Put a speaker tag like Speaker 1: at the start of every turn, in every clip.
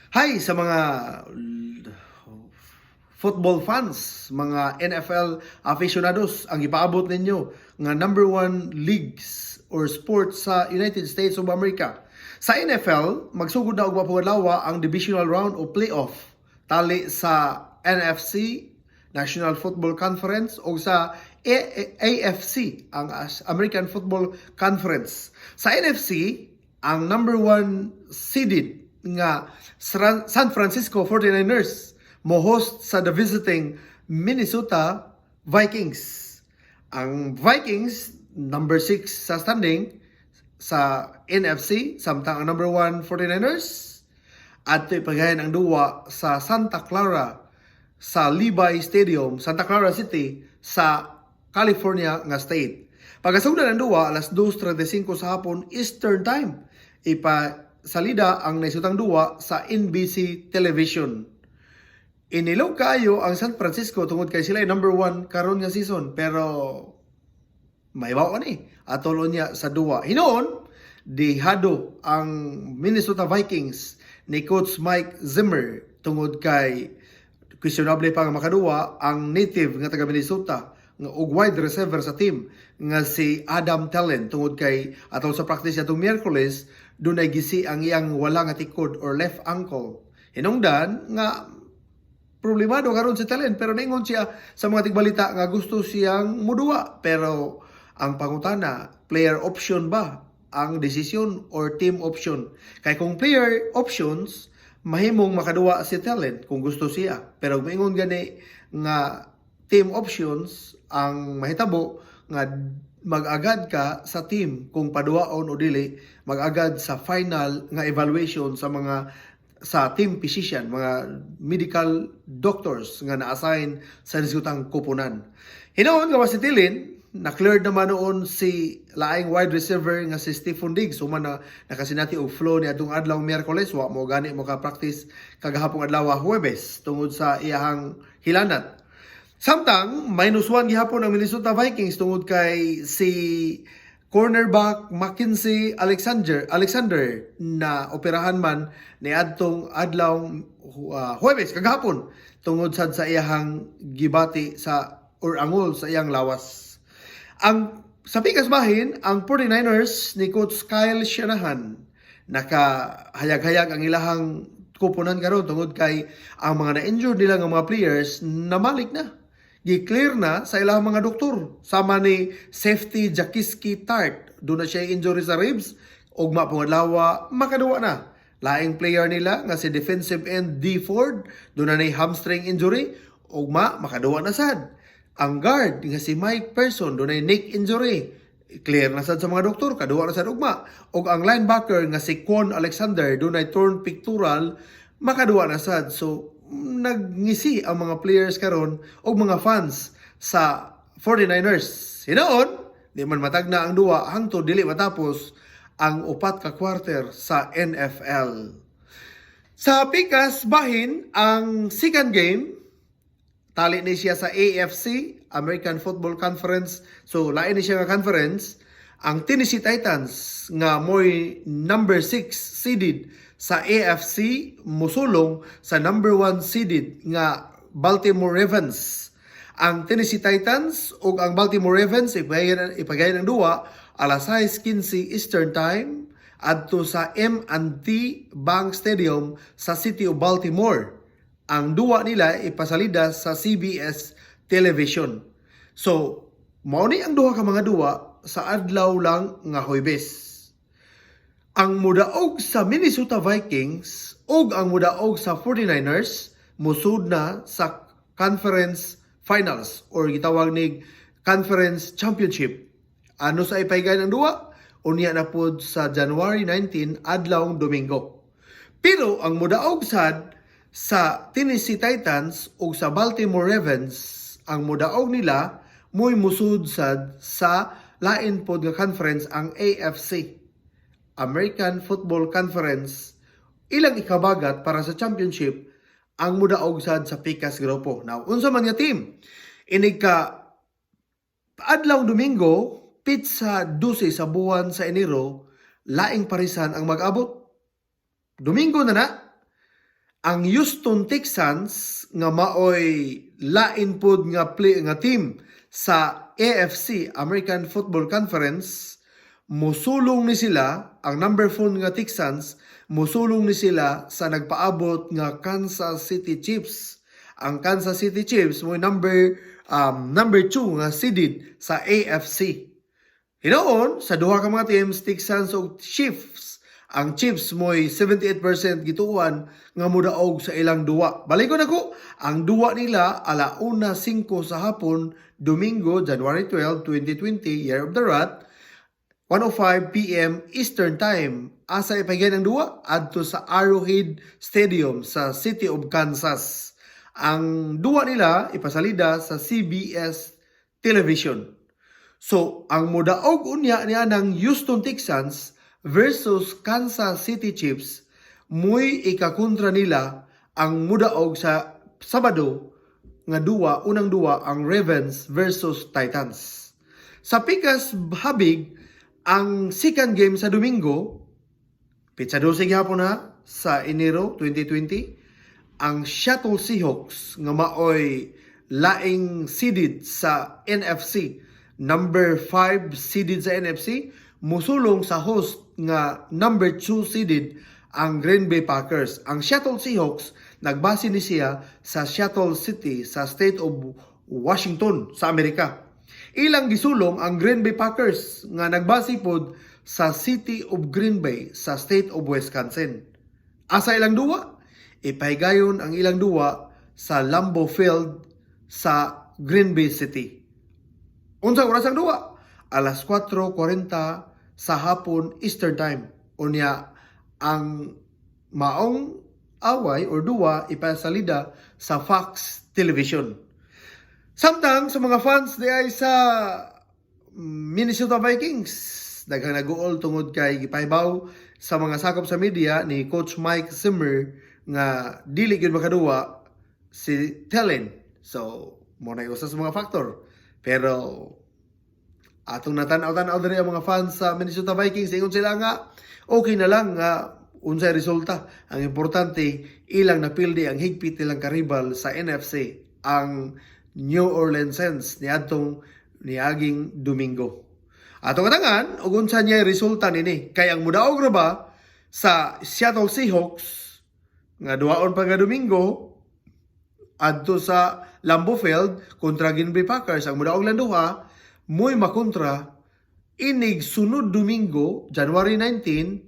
Speaker 1: Hi sa mga football fans, mga NFL aficionados, ang ipaabot ninyo nga number one leagues or sports sa United States of America. Sa NFL, magsugod na og mapugad-adlaw ang divisional round o playoff tali sa NFC, National Football Conference, o sa AFC, ang American Football Conference. Sa NFC, ang number one seeded nga San Francisco 49ers mo-host sa the visiting Minnesota Vikings. Ang Vikings, number 6 sa standing sa NFC, samtang ang number 1 49ers at ipagayan ang duwa sa Santa Clara sa Levi Stadium, Santa Clara City sa California nga state. Pagkasugdan ang duwa, alas 2:35 sa hapon Eastern Time. Ipasalida ang naisutang duwa sa NBC Television. Inilog kaayo ang San Francisco tungod kay sila ay number 1 karon nga season, pero maibaw ni atol niya sa duwa. Hinuon dihado ang Minnesota Vikings ni Coach Mike Zimmer tungod kay questionable pa nga makaduwa ang native nga taga Minnesota nga og wide receiver sa team nga si Adam Thielen tungod kay atol sa practice atong Miyerkules, dunay gisi ang iyang wala nga tikod or left ankle. Hinungdan nga problemado karon si Thielen, pero ningon siya sa mga tigbalita nga gusto siyang muduwa, pero ang pangutana, player option ba ang desisyon or team option? Kay kung player options, mahimong makaduwa si Thielen kung gusto siya, pero moingon gani nga team options, ang mahitabo nga mag-agad ka sa team kung paduwaon o dili, mag-agad sa final nga evaluation sa mga sa team physician, mga medical doctors nga na-assign sa nisgutang kuponan. Hinuon gawas si Thielen, na-cleared naman noon si laing wide receiver nga si Stefon Diggs human na nakasinati og flu ni adtong adlaw Miyerkules. Wa mo gani mo ka-practice kagahapong adlaw Huwebes tungod sa iyahang hilanat. Samtang -1 gihapon ang Minnesota Vikings tungod kay si cornerback Mackenzie Alexander Alexander na operahan man ni adtong adlaw Huwebes, kagahapon, tungod sad sa iyahang gibati sa or angol sa iyang lawas. Ang sa pikas bahin, ang 49ers ni Coach Kyle Shanahan, nakahayag-hayag ang ilahang kuponan karon tungod kay ang mga na-injured nila nga mga players namalik na. Gi-clear na sa ilang mga doktor. Sama ni safety Jaquiski Tart, duna siya injury sa ribs, ugma pong adlaw makaduwa na. Laing player nila nga si defensive end Dee Ford, duna na hamstring injury, ugma makaduwa na sad. Ang guard nga si Mike Person, dunay neck injury, clear na sad sa mga doktor, kaduwa na sad ugma. Ug ang linebacker nga si Kwon Alexander, dunay torn pectoral, makaduwa na sad. So nagngisi ang mga players karon ug mga fans sa 49ers. Hinuon, di man matagna ang duwa hangtod dili matapos ang upat ka quarter sa NFL. Sa pikas bahin, ang second game tali ni siya sa AFC, American Football Conference. So lain ni siya nga conference. Ang Tennessee Titans nga mo'y number 6 seeded sa AFC musulong sa number 1 seeded nga Baltimore Ravens. Ang Tennessee Titans ug ang Baltimore Ravens ipagayon ang duwa alas 6:15 Eastern Time adto sa M&T Bank Stadium sa City of Baltimore. Ang duwa nila ipasalida sa CBS Television. So, mao ni ang duha ka mga duwa sa adlaw lang nga Huwebes. Ang mudaog sa Minnesota Vikings ug ang mudaog sa 49ers musud na sa conference finals or gitawag nig conference championship. Ano sa ipahigay ng duwa? Unya na pod sa January 19, adlawng Domingo. Pero ang mudaog sad sa Tennessee Titans ug sa Baltimore Ravens, ang mudaog nila mo'y musud sad sa lain pod nga conference, ang AFC, American Football Conference, ilang ikabagat para sa championship ang mudaog sad sa pikas grupo. Now, unsa man nga team? Inig ka adlaw Domingo, petsa 12 sa buwan sa Enero, laing parisan ang mag-abot. Domingo na na. Ang Houston Texans nga maoy lain pod nga play nga team sa AFC, American Football Conference, musulong ni sila, ang number 4 nga Texans, musulong ni sila sa nagpaabot nga Kansas City Chiefs. Ang Kansas City Chiefs mo number 2 nga seeded sa AFC. Hinoon, sa duha ka mga teams, Texans ug Chiefs, ang Chiefs mo'y 78% gituohan nga mudaog sa ilang duwa. Balikon ako, ang duwa nila 1:05 sa hapon, Domingo, January 12, 2020, Year of the Rat, 1:05 p.m. Eastern Time. Asa ipahigayon ang duwa? Adto sa Arrowhead Stadium sa City of Kansas. Ang duwa nila ipasalida sa CBS Television. So, ang mudaog unya niya ng Houston Texans versus Kansas City Chiefs, muy ikakontra nila ang mudaog sa Sabado nga duwa, unang duwa, ang Ravens versus Titans. Sa pikas habig, ang second game sa Domingo, petsa 12 gihapon na sa Enero 2020, ang Seattle Seahawks nga maoy laing seeded sa NFC, number 5 seeded sa NFC, musulong sa host nga number 2 seeded, ang Green Bay Packers. Ang Seattle Seahawks nagbase ni siya sa Seattle City sa State of Washington sa Amerika. Ilang gisulong ang Green Bay Packers nga nagbase pod sa City of Green Bay sa State of Wisconsin. Asa ilang duwa? Ipahigayon ang ilang duwa sa Lambeau Field sa Green Bay City. Unsa oras ang duwa? Alas 4:40 sa hapon, Eastern Time. Unya ang maong away or duwa ipasalida sa Fox Television. Samtang sa mga fans di ay sa Minnesota Vikings, daghang nag-uol tungod kay gipahibaw sa mga sakop sa media ni Coach Mike Zimmer nga dili gyud makaduwa si Thielen. So, mo na usa sa mga factor. Pero atong natan-aw-tan-aw diri ang mga fans sa Minnesota Vikings, ingon sila nga okay na lang nga unsay resulta. Ang importante, ilang napildi ang higpit nilang karibal sa NFC, ang New Orleans Saints, niadtong niaging Domingo. Atong katangan ug unsa niya resulta nini, kay ang mudaog ra ba sa Seattle Seahawks nga duwaon pa nga Domingo adto sa Lambeau Field kontra Green Bay Packers, ang mudaog lang duha mo'y makontra inig sunod Domingo, January 19,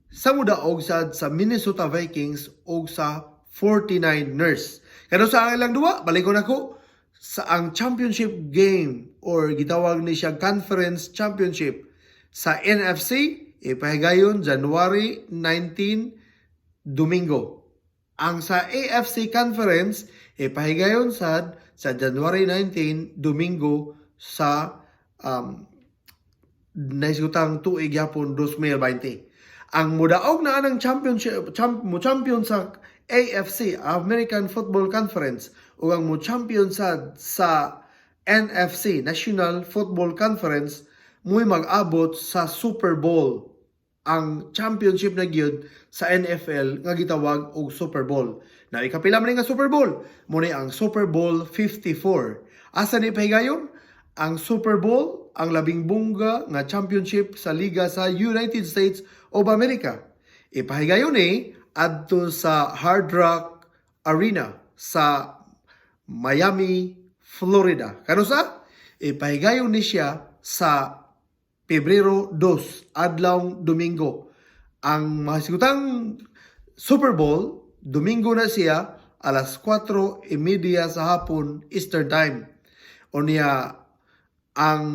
Speaker 1: sa mudaog sad sa Minnesota Vikings og sa 49ers. Kano sa ang ilang duwa, balikon ako sa ang championship game or gitawag ni siya Conference Championship sa NFC, ipahigayon January 19, Domingo. Ang sa AFC Conference, ipahigayon sad sa January 19, Domingo, sa naisgutang tuig yapon 2020. Ang mudaog na anang championship mo champion sa AFC, American Football Conference, ug ang mo champion sa NFC, National Football Conference, mo'y mag-abot sa Super Bowl, ang championship na gyud sa NFL nga gitawag og Super Bowl. Na ikapila man ni nga Super Bowl? Mo ni ang Super Bowl 54. Asa ni pahigayon? Ang Super Bowl, ang labing bungga nga championship sa liga sa United States of America. Ipahigayon ni adto sa Hard Rock Arena sa Miami, Florida. Kanusa? Ipahigayon ni siya sa Pebrero 2, adlawng Domingo. Ang masigutang Super Bowl, Domingo na siya, alas 4:30 sa hapon, Eastern Time. Unya, ang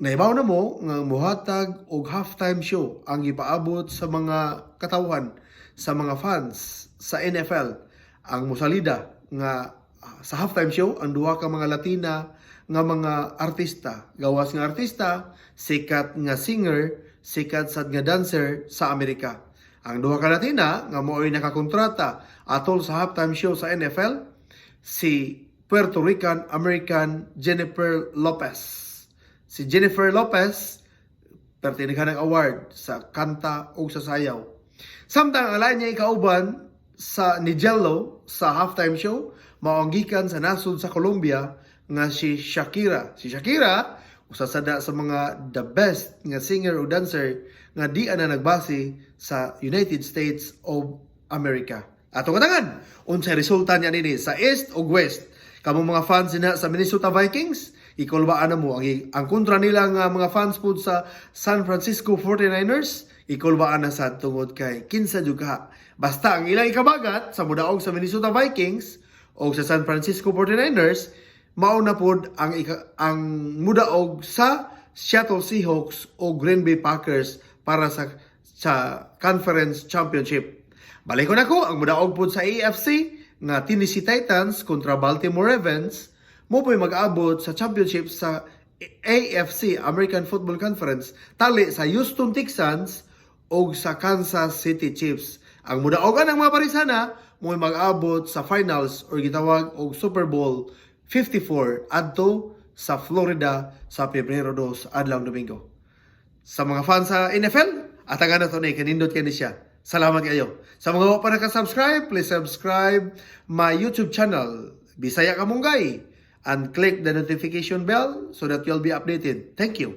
Speaker 1: naibaw na mo nga muhatag og halftime show ang gipaabot sa mga katawhan, sa mga fans sa NFL. Ang musalida nga sa halftime show ang duha ka mga Latina nga mga artista, gawas nga artista, sikat nga singer, sikat sad nga dancer sa Amerika. Ang duha ka Latina nga mao'y nakakontrata atol sa halftime show sa NFL, si Puerto Rican American Jennifer Lopez. Si Jennifer Lopez pertinighan ng award sa kanta o sa sayaw. Samtang ang lain niya ikauban sa ni Jello sa halftime show mao ang gikan sa nasod sa Colombia nga si Shakira. Si Shakira usa sada sa mga the best nga singer o dancer nga di ana nagbase sa United States of America. Ato katangan, unsay resulta niya nini sa East o West? Kamo mga fans na sa Minnesota Vikings, ikulbaan na mo ang kontra nila nga mga fans pud sa San Francisco 49ers, ikulbaan na sa tungod kay kinsa jud ka. Basta ang ilang ikabagat sa mudaog sa Minnesota Vikings o sa San Francisco 49ers, mao na pod ang mudaog sa Seattle Seahawks o Green Bay Packers para sa Conference Championship. Balikon ako ang mudaog pod sa AFC nga Tennessee Titans kontra Baltimore Ravens mo po'y mag-abot sa championship sa AFC, American Football Conference, tali sa Houston Texans o sa Kansas City Chiefs. Ang mudaogan ang mga parisana mo'y mag-abot sa finals or gitawag og Super Bowl 54 adto sa Florida sa Pebrero 2, adlaw Domingo. Sa mga fans sa NFL, atagan na to ni kanindot kini siya. Salamat kayo. Sa mga wa pa naka-subscribe, please subscribe my YouTube channel, Bisaya Kamunggay, and click the notification bell so that you'll be updated. Thank you.